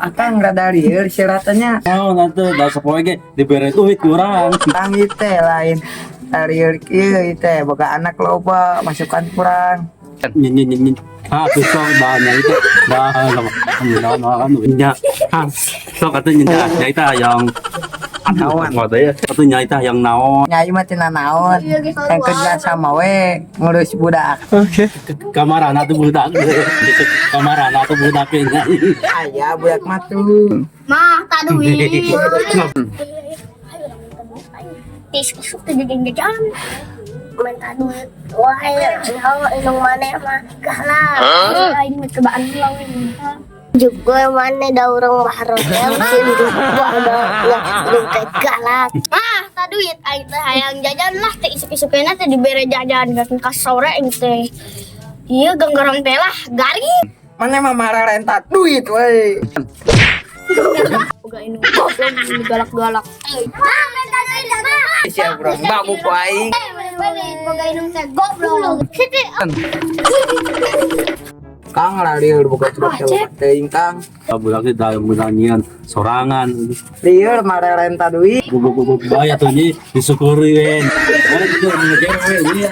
Akang rada lieur syaratnya. Oh, nanti da sapoe ge dibere duit kurang. Kang, ieu teh lain lieur kieu, ieu teh boga anak loba, masukan kurang. Nyi nyi nyi nyi. Ah, tuh sok dah nya itu. Dah naon naon nya. Ah, sok atuh nya nya itu yang Naon? Ngote ya. Atuh nya itu yang naon. Nyai mah tina naon? Yang kerja sama we ngurus budak. Oke. Kamarana tuh budak. Kamarana tuh budak nya. Aya budak mah tuh. Mah, tak duit. Tis isuk teh jajan-jajan. Minta duit. Wah, nyawa indung maneh mah galak. Aing mah cobaan ulang ini. Juga mana da urang mah hoream sih ada ya indung teh galak. Ah, tak duit aing teh hayang jajan lah, teh isuk-isukna teh dibere jajan kan ka sore aing teh. Iya, ganggaran teh lah garing. Mana mah mararenta duit we. Boga indung goblok galak-galak. Ah, minta duit mah. Sia urang babu ku aing. Boga indung teh goblok. Siti. Kang, lieur boga budak teh teuing, Kang. Budak teh da budak nyian sorangan. Lieur mararenta duit. Gubuk-gubuk bae atuh nyi disyukuri we. Oh, itu nu we.